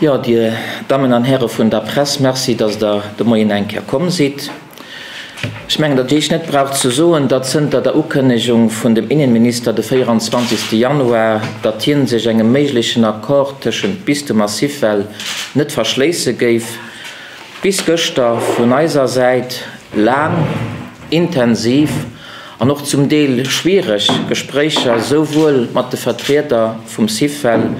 Jo, Dir Dammen an Häre vun der Press, Merci, datt Der de Moien eng Kéier komm sidd. Ech mengen, datt ech Iech net brauch ze soen, datt zënter der Ukënnegung vun dem Innenminister de 24. Januar, datt hien sech engem méiglechen Accord tëschent Bistum a Syfel net verschléisse géif, bis gëschter vun eiser Säit laang, intensiv an och zum Deel schwiereg Gespréicher souwuel mat de Vertrieder vum Syfel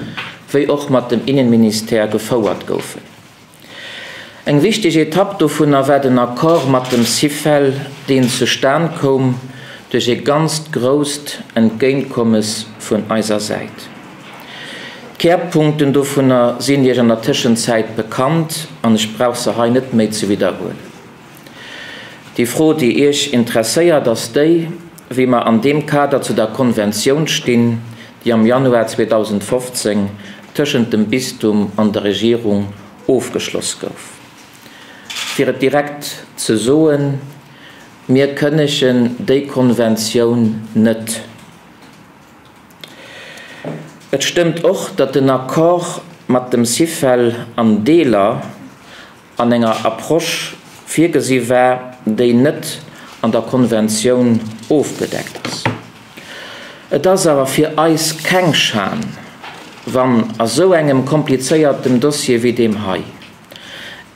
wéi och mat dem Innenministère gefouert goufen. Eng wichteg Etapp dovunner war den Accord mat dem Syfel, deen zustan koum duerch ee ganzt grousst Entgéintkommes vun eiser Säit. D'Kärpunkten dovunner sinn Iech an der Tëschenzäit bekannt an ech brauch se hei net méi ze widderhuelen. Déi Fro, déi Iech interesséiert, ass déi, wéi mer an deem Kader zu der Konventioun stinn, déi am Januar 2015 tëschent dem Bistum an der Regierung ofgeschloss gouf. Fir et direkt ze soen, Mir kënnegen déi Konventioun net. Et stëmmt och, datt den Accord mat dem Syfel an Deeler, an enger Approche virgesi war, déi net an der Konventioun ofgedeckt ass. Et ass awer fir eis keng Schan, wann a sou engem komplizéiertem Dossier wéi deem hei,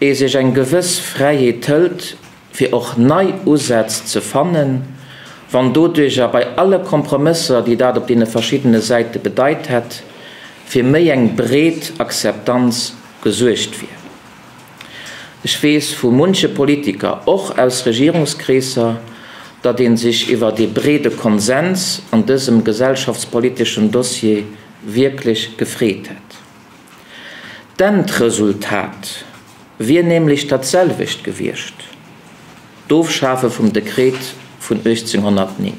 ee sech eng gewëss Fräiheet hëlt, fir och nei Usätz ze fannen, wann doduercher bei alle Kompromësser, déi dat op deene verschiddene Säite bedeit hätt, fir méi eng breet Akzeptanz gesuergt wier. Ech weess vu munche Politiker, och aus Regierungskreesser, datt ee sech iwwert ee breede Konsens an dësem gesellschaftspoliteschen Dossier wierklech gefreet hätt. D'Endresultat wier nämlech dat selwecht gewiescht, d'Ofschafe vum Dekret vun 1809.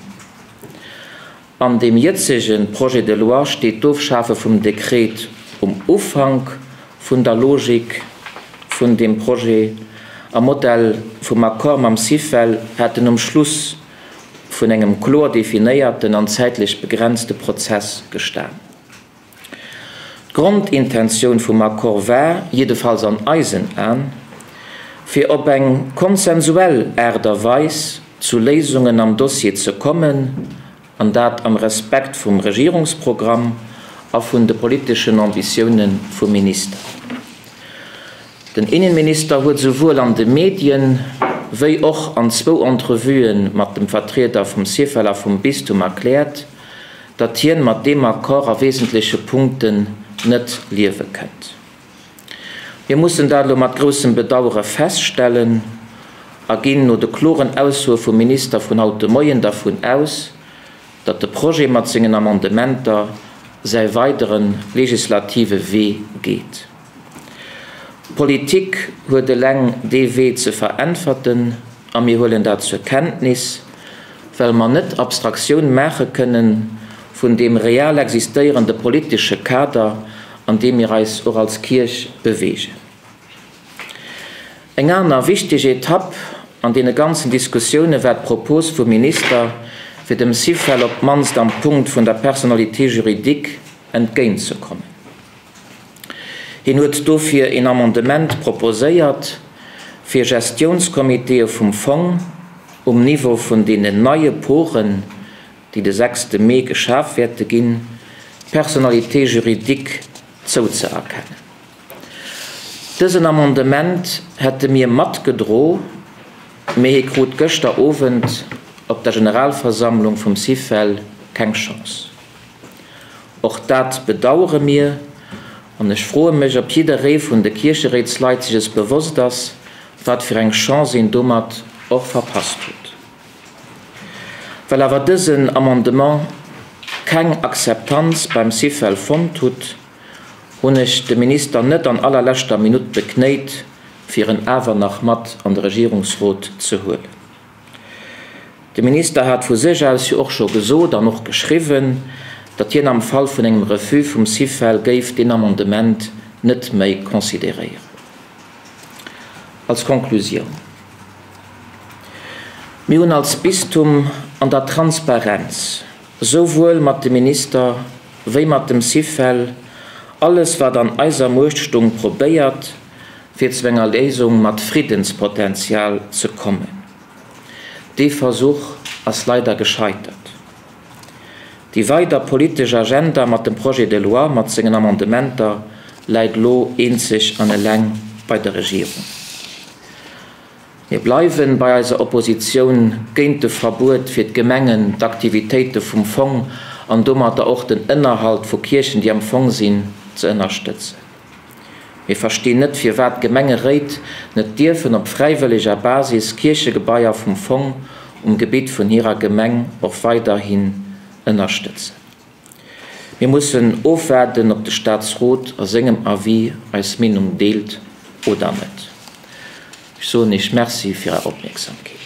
An deem jëtzege Projet de loi steet d'Ofschafe vum Dekret um Ufank vun der Logik vun deem Projet. Am Modell vum Accord mam Syfel hätt en um Schluss vun engem kloer definéierten an zäitlech begrenzte Prozess gestan. D'Grondintentioun vum Accord war, jiddefalls an eisen Aen, fir op eng konsensuell Aart a Weis zu Léisungen am Dossier ze kommen, an dat am Respekt vum Regierungsprogramm a vun de politeschen Ambitioune vum Minister. Den Innenminister huet esouwuel an de Medien, wéi och an zwou Entrevuë mat dem Vertrieder vum Syfel a vum Bistum erkläert, datt hien mat deem Accord a wesentleche Punkten net liewe kënnt. Mir mussen dat elo mat groussem Bedauere feststellen a ginn no de kloren Aussoe vum Minister vun haut de Moien dervun aus, datt de Projet mat sengen Amendementer säi weidere legislative Wee geet. D'Politik huet eleng dee Wee ze veräntwerten a mir huelen dat zur Kenntnis, well mer net Abstraktioun maache kënnen vun deem real existéierende politesche Kader, an deem mir eis och als Kierch beweegen. Eng aner wichteg Etapp an deene ganzen Diskussioune war d'Propos vum Minister, fir dem Syfel op d'mannst am Punkt vun der Personnalité juridique entgéintzekommen. Hien huet dofir een Amendement proposéiert, fir Gestiounscomitéë vum Fong um Niveau vun deenen neie Poren, déi de sechste Mee geschaf wäerte ginn, d'Personnalité juridique zouzeerkennen. Dësen Amendement hätte mir matgedro, mee hie krut gëschter Owend op der Generalversammlung vum Syfel keng Chance. Och dat bedauere mir, an ech froe mech, ob jidderee vun de Kiercheréitsleit sech es bewosst ass, wat fir eng Chance een domat och verpasst huet. Well awer dësen Amendement keng Akzeptanz beim Syfel fonnt hutt, hunn ech de Minister net an allerleschter Minutt beknéit, fir en awer nach mat an de Regierungsrot ze huelen. De Minister hat vu sech aus jo och scho gesot an och geschriwwen, datt hien am Fall vun engem Refus vum Syfel géif deen Amendement net méi consideréieren. Als Konklusioun, Mir hunn als Bistum an der Transparenz, souwuel mat dem Minister wéi mat dem Syfel. Alles wat an eiser Muecht stung probéiert, fir zu enger Léisung mat Friddenspotenzial ze kommen. Dee Versuch ass leider gescheitert. Déi weider politesch Agenda mat dem Projet de loi mat sengen Amendementer läit elo eenzeg an eleng bei der Regierung. Mir bleiwen bei eiser Oppositioun géint de Verbuet fir d'Gemengen d'Aktivitéite vum Fong an domatter och den Ënnerhalt vu Kierchen déi am Fong sinn ze ënnerstëtzen. Mir verstinn net firwat d'Gemengeréit net dierfen op fräiwëlleger Basis Kierchegebaier vum Fong um Gebitt vun hirer Gemeng och weiderhin ënnerstëtzen. Mir mussen ofwaarden ob de Staatsrot a sengem Avis eis Meenung deelt oder net. Ech soen Iech Merci fir Är Opmierksamkeet.